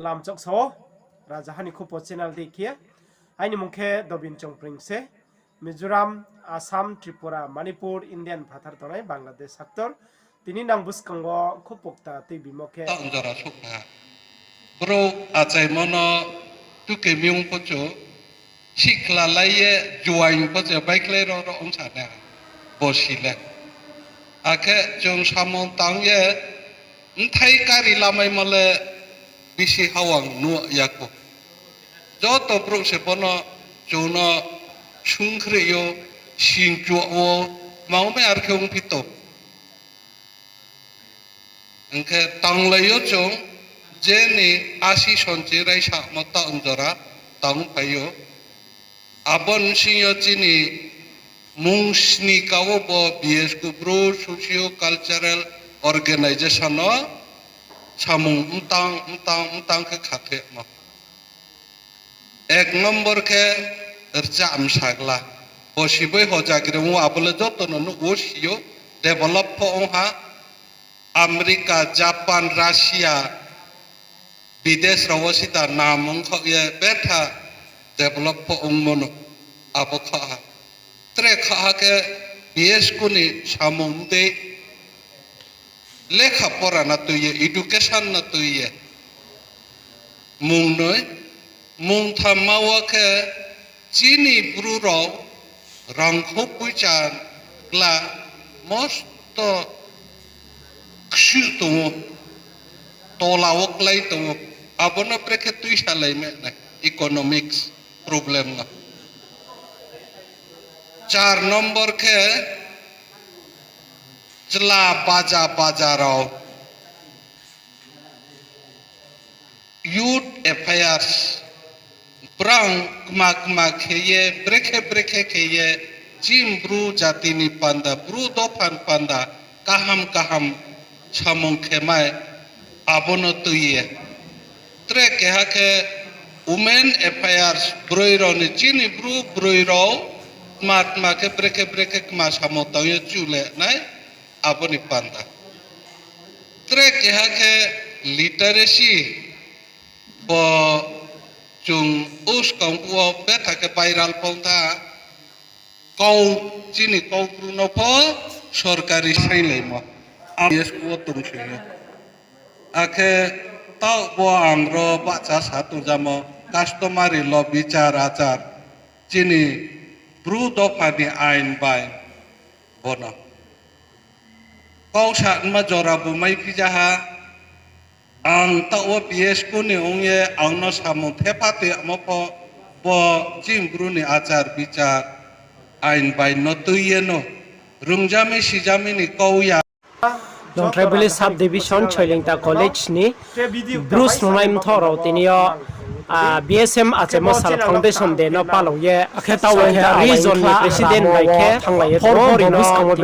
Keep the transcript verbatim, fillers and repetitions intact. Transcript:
Lamchok sao, Rajaha ni Khupo channel dei khe. Aini mung khe Dobin Chongpring se. Mizoram, Assam, Tripura, Manipur, Indian phathar tongnai Bangladesh haktor. Tini nang buskang wo Khupo kta tuibimo khe. Taoh jora souhpha. Brouh achaimo no tuke miung pocho, sihkhla lai ye juaing pocho baikhlai ro ro ongsa na. Bosi le. Akhe chung samung tang ye, bthai kari lamaimo le bisi hawang nuh ya kho. Joto brouh se bono chung no sungkhri yo, sinchuh wo, mangmai ar khe ongphi tong. Hing khe tanglai yo chung, je ni asi sonchi raisamo taoh jora tang phai ou. Abo ni sing yo chini mung sni ka wo bo B S K Bru Socio Cultural Organization no samung mtang, mtang, mtang khe khathemo. Ek number khe rcha msagla. Bo siboi hojagri ong ou, abo le joto no nuh wo si ou, develop pho ong ha. America, Japan, Russia, bidesh rao wo sita nam ongkhaoh ye betha develop pho ongmo no abo khaoh ha. Tre khaoh ha khe B S K ni samung dei lekha pora no tui ye, education no tui ye. Mung noi, mung thamma wo khe chini Bru rao rangkhou poicha kla mosto ksuh tong ou, tola wo klái tong ou, abo no brekhe tuisalai ma nai, economics problem no. Char number khe chla baja baja rao, youth affairs, brang kma kma khe ye, brekhe brekhe khe ye, chini Bru jati ni panda, Bru dopha ni panda, kaham kaham samung khe mai, abo no tui ye. Tre keha khe women affairs, broi rao ni, chini Bru broi rao tma tma khe brekhe brekhe kma samung tang ye chu le nai, abo ni panda. Tre keha khe literacy, bo chung uskang wo betha khe viral phong tha, kau chini Kaubru no pho sorkari sainglaimo, abo S K wo tong sing ou. Akhe taoh bo ang ro bahcha sa tongjamo customary law, bichar achar, chini Bru dopha ni ain bai bono kau sa nma jora bu mai phija ha. Ang taoh wo B S K ni ong ye ang no samung thepha tui yamo pho, bo chini Bru ni achar bichar ain bai no tui ye no, rungjami sijami ni kau ya. Nongtrai Village Sub Division Choilingta College ni Bru snungnai mthoh rao tini yo, ah, B S M achaimo sal Foundation Day no palao ye, akhe taoh wo region ni president bai khe thanglai ye tong ou, bo buskang wo tini